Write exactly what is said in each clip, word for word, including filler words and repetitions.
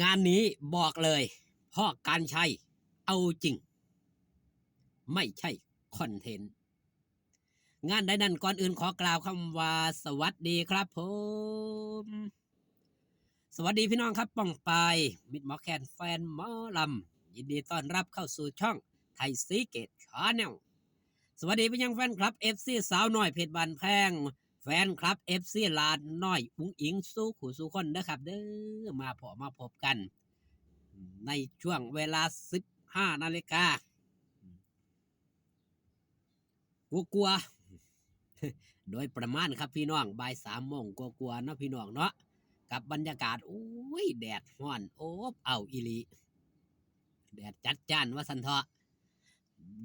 งานนี้บอกเลย พ่อการชัยเอาจริง ไม่ใช่คอนเทนต์ งานใดนั้นก่อนอื่นขอกล่าวคำว่าสวัสดีครับผม สวัสดีพี่น้องครับ ป้องปาย มิตรหมอแคน แฟนหมอลำ ยินดีต้อนรับเข้าสู่ช่องไทยซีเกตชาแนล สวัสดีไปยังแฟนคลับ เอฟซี สาวน้อยเพชรบ้านแพง แฟนคลับ เอฟซี หลานน้อยอุ๋งอิ๋งสู่ผู้สู่คนนะครับเด้อ มาพบมาพบกัน ในช่วงเวลา สิบห้านาฬิกา กลัวๆ โดยประมาณครับพี่น้อง บ่ายสามโมงกลัวๆเนาะพี่น้องเนาะ กับบรรยากาศ โอ้ย แดดฮ้อน อบอ้าวอีหลี แดดจัดจ้านว่าซั่นเถาะ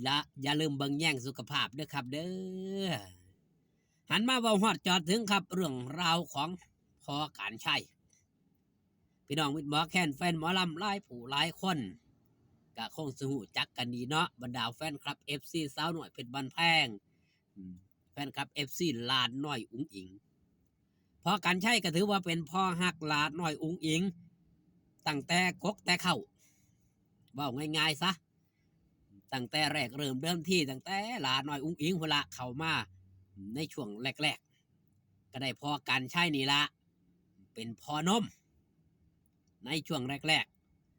และอย่าลืมเบิ่งแยงสุขภาพเด้อครับเด้อ หันมาเว้าฮอดจอดถึงครับ เรื่องราวของพ่อการชัย พี่น้องมิตรหมอแคน แฟนหมอลำหลายผู้หลายคน ก็คงสิฮู้จักกันดีเนาะ บรรดาแฟนคลับ เอฟซี สาวน้อยเพชรบ้านแพง อืม แฟนคลับ เอฟซี หลานน้อยอุ๋งอิ๋ง พ่อการชัยก็ถือว่าเป็นพ่อฮักหลานน้อยอุ๋งอิ๋ง ตั้งแต่กกแต่เค้า เว้าง่ายๆซะ ตั้งแต่แรกเริ่มเดิมที ตั้งแต่หลานน้อยอุ๋งอิ๋งพุ้นละเข้ามาในช่วงแรกๆ ก็ได้พ่อการชัยนี่ละ เป็นพ่อนม ในช่วงแรก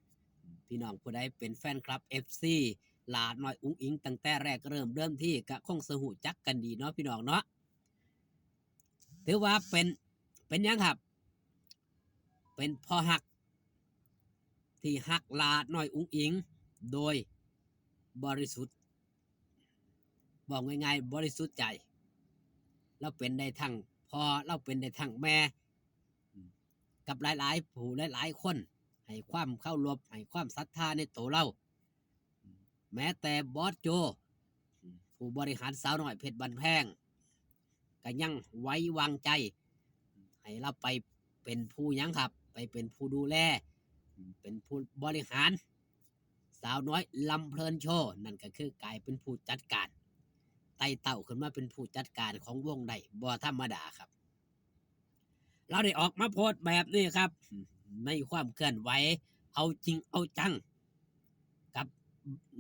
ๆ พี่น้องผู้ใดเป็นแฟนคลับ เอฟซี หลานน้อยอุ๋งอิ๋งตั้งแต่แรกเริ่มเดิมที ก็คงสิฮู้จักกันดีเนาะพี่น้องเนาะ ถือว่าเป็น เป็นหยังครับ เป็นพ่อฮัก ที่ฮักหลานน้อยอุ๋งอิ๋ง โดยบริสุทธิ์ บอกง่ายๆ บริสุทธิ์ใจ ลาวเป็นได้ทั้งพ่อ ลาวเป็นได้ทั้งแม่ กับหลายๆผู้หลายๆคน ให้ความเคารพ ให้ความศรัทธาในตัวลาว แม้แต่บอสโจ ผู้บริหารสาวน้อยเพชรบ้านแพง ก็ยังไว้วางใจ ให้ลาวไปเป็นผู้หยังครับ ไปเป็นผู้ดูแล เป็นผู้บริหาร สาวน้อยลำเพลินโชว์ นั่นก็คือกลายเป็นผู้จัดการ ไต่เต้าขึ้นมาเป็นผู้จัดการของวงได้ บ่ธรรมดาครับ ลาวได้ออกมาโพสต์แบบนี้ครับ ในความเคลื่อนไหว เอาจริงเอาจัง กับ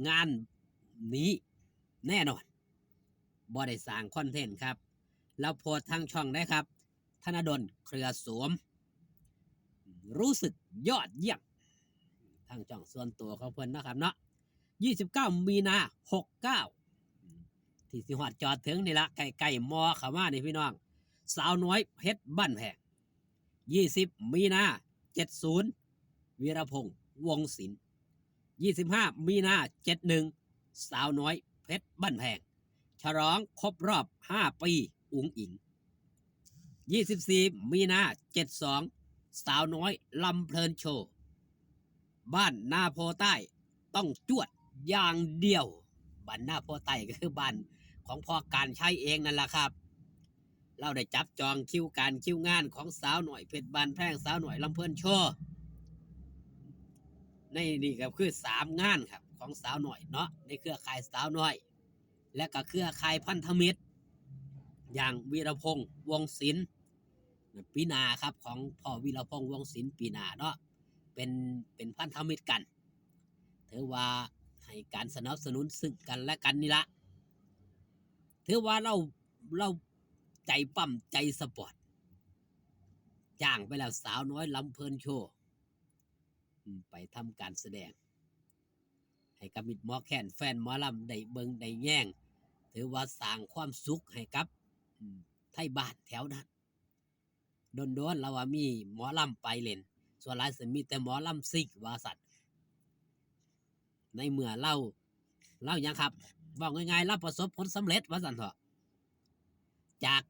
งานนี้แน่นอน บ่ได้สร้างคอนเทนต์ครับ ลาวโพสต์ทางช่องได้ครับ ธนดล เครือโสม รู้สึกยอดเยี่ยม ทางช่องส่วนตัวของเพิ่นนะครับเนาะ ยี่สิบเก้ามีนา หกเก้า ที่สิฮอดจอดถึงนี่ละ ใกล้ๆมอเข้ามานี่พี่น้อง สาวน้อยเพชรบ้านแพง ยี่สิบมีนา เจ็ดศูนย์ วีรพงษ์ วงศ์ศิลป์ ยี่สิบห้ามีนา เจ็ดหนึ่ง สาวน้อยเพชรบ้านแพง ฉลองครบรอบห้าปีอุ๋งอิ๋ง ยี่สิบสี่มีนา เจ็ดสอง สาวน้อยลำเพลินโชว์ บ้านนาโพใต้ต้องจวดอย่างเดียว บ้านนาโพใต้ก็คือบ้านของพ่อการชัยเองนั่นล่ะครับ ลาวได้จับจองคิวการคิวงานของสาวน้อยเพชรบ้านแพง สาวน้อยลำเพลินโชว์ ในนี่ก็คือสามงานครับ ของสาวน้อยเนาะ ในเครือข่ายสาวน้อย และก็เครือข่ายพันธมิตร อย่างวีรพงษ์ วงศ์ศิลป์ ปีหน้าครับ ของพ่อวีรพงษ์ วงศ์ศิลป์ ปีหน้าเนาะ เป็น เป็นพันธมิตรกัน ถือว่าให้การสนับสนุนซึ่งกันและกันนี่ละ ถือว่าลาว ลาวใจปั๊มใจสปอร์ต จ้างไปแล้วสาวน้อยลำเพลินโชว์ อืม ไปทำการแสดง ให้กับมิตรหมอแคน แฟนหมอลำได้เบิ่งได้แยง ถือว่าสร้างความสุขให้กับ อืม ไทบ้านแถวนั้น โดนๆ ลาวว่ามีหมอลำไปเล่น ส่วนหลายสิมีแต่หมอลำซิ่งว่าซั่น ในเมื่อลาว ลาวหยังครับ เว้าง่ายๆ ลาวประสบผลสำเร็จว่าซั่นเถาะ จาก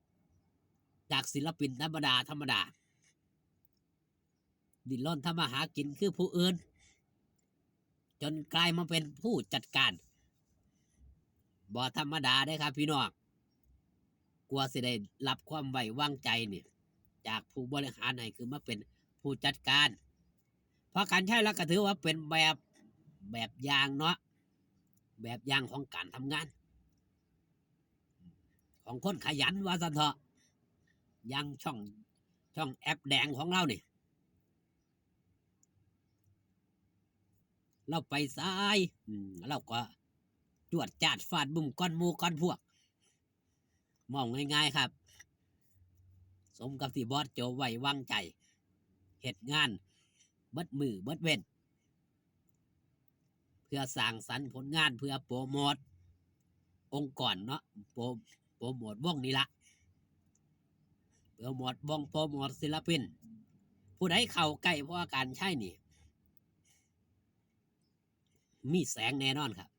จากศิลปินธรรมดาธรรมดา ดิ้นรนทำมาหากินคือผู้อื่น จนกลายมาเป็นผู้จัดการ บ่ธรรมดาเด้ครับพี่น้อง กว่าสิได้รับความไว้วางใจนี่ จากผู้บริหารให้ขึ้นมาเป็นผู้จัดการ พ่อการชัยลาวก็ถือว่าเป็นแบบ แบบอย่างเนาะ แบบอย่างของการทำงาน ของคนขยันว่าซั่นเถาะ อย่างช่อง ช่องแอปแดงของลาวนี่ ลาวไปไส อืม ลาวก็จวดจาดฟาดบึ้มก่อนหมู่ก่อนพวก เว้าง่ายๆครับ สมกับที่บอสโจไว้วางใจ เฮ็ดงานเบิดมื้อเบิดเว็น เพื่อสร้างสรรค์ผลงาน เพื่อโปรโมทองค์กรเนาะ โปร- โปรโมทวงนี่ละ โปรโมทวง โปรโมทศิลปิน ผู้ใดเข้าใกล้พ่อการชัยนี่ มีแสงแน่นอนครับ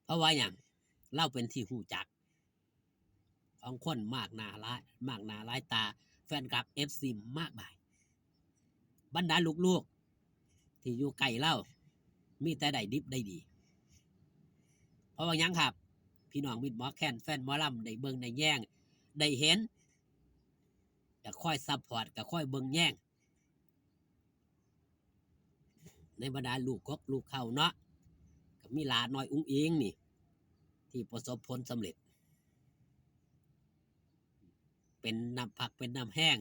เพราะว่าหยัง ลาวเป็นที่ฮู้จัก ของคนมากหน้าหลาย- มากหน้าหลายตา แฟนคลับ เอฟซี มากมาย บรรดาลูกๆ ที่อยู่ใกล้ลาว มีแต่ได้ดิบได้ดี เพราะว่าหยังครับ พี่น้องมิตรหมอแคน แฟนหมอลำ ได้เบิ่งได้แยง ได้เห็น ก็คอยซัพพอร์ต ก็คอยเบิ่งแยง ในบรรดาลูกกกลูกเค้าเนาะ ก็มีหลาน้อยอุ๋งอิ๋งนี่ ที่ประสบผลสำเร็จ เป็นน้ำพักเป็นน้ำแฮง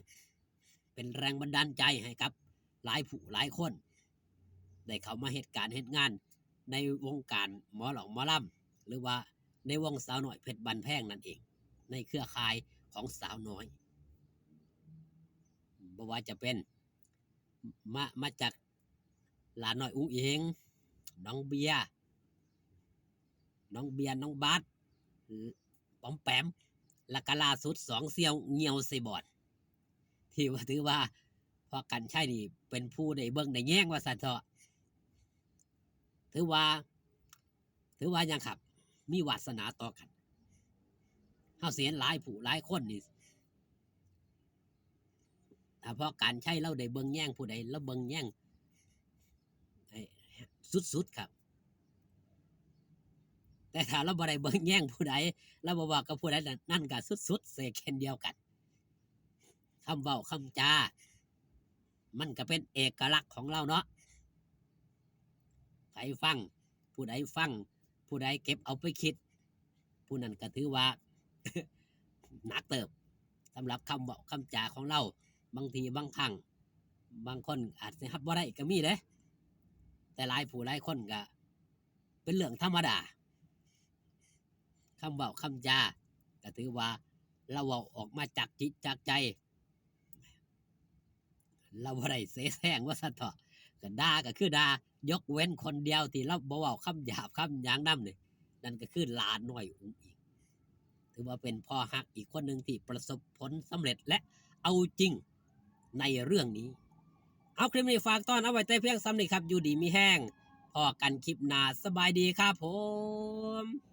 เป็นแรงบันดาลใจให้กับหลายผู้หลายคน ได้เข้ามาเฮ็ดการเฮ็ดงานในวงการหมอลำหมอลำ หรือว่าในวงสาวน้อยเพชรบ้านแพงนั่นเอง ในเครือข่ายของสาวน้อย บ่ว่าจะเป็น มา- มาจากหลาน้อยอุ๋งอิ๋ง น้องเบียร์ น้องเบียร์ น้องบาส ปอมแปม และก็ล่าสุดสองเสี่ยวเงี่ยวใส่บอด ที่ว่าถือว่าพ่อกันชัยนี่เป็นผู้ได้เบิ่งได้แยงว่าซั่นเถาะ ถือว่า ถือว่าหยังครับ มีวาสนาต่อกัน เฮาสิเห็นหลายผู้หลายคนนี่ ถ้าพ่อการชัยลาวได้เบิ่งแยงผู้ใด ลาวเบิ่งแยงให้สุดๆครับ แต่ถ้าลาวบ่ได้เบิ่งแยงผู้ใด ลาวบ่เว้ากับผู้ใด นั่นก็สุดๆเช่นเดียวกัน คำเว้าคำจา มันก็เป็นเอกลักษณ์ของลาวเนาะ ไผฟัง ผู้ใดฟัง ผู้ใดเก็บเอาไปคิด ผู้นั้นก็ถือว่า หนักเติบ สำหรับคำเว้าคำจาของลาว บางทีบางครั้ง บางคนอาจสิรับบ่ได้ก็มีเด้ แต่หลายผู้หลายคนก็เป็นเรื่องธรรมดา คำเว้าคำจา ก็ถือว่าลาวเว้าออกมาจากจิตจากใจ ลาวบ่ได้เสแสร้งว่าซั่นเถาะ ก็ด่าก็คือด่า ยกเว้นคนเดียวที่ลาวบ่เว้าคำหยาบคำหยังนำนี่ นั่นก็คือหลาน้อยอุ๋งอิ๋ง ถือว่าเป็นพ่อฮักอีกคนหนึ่งที่ประสบผลสำเร็จและเอาจริงในเรื่องนี้ เอา คลิปนี้ฝากตอนเอาไว้แต่เพียงส่ำนี้ครับ อยู่ดีมีแฮง พ้อกันคลิปหน้า สบายดีครับผม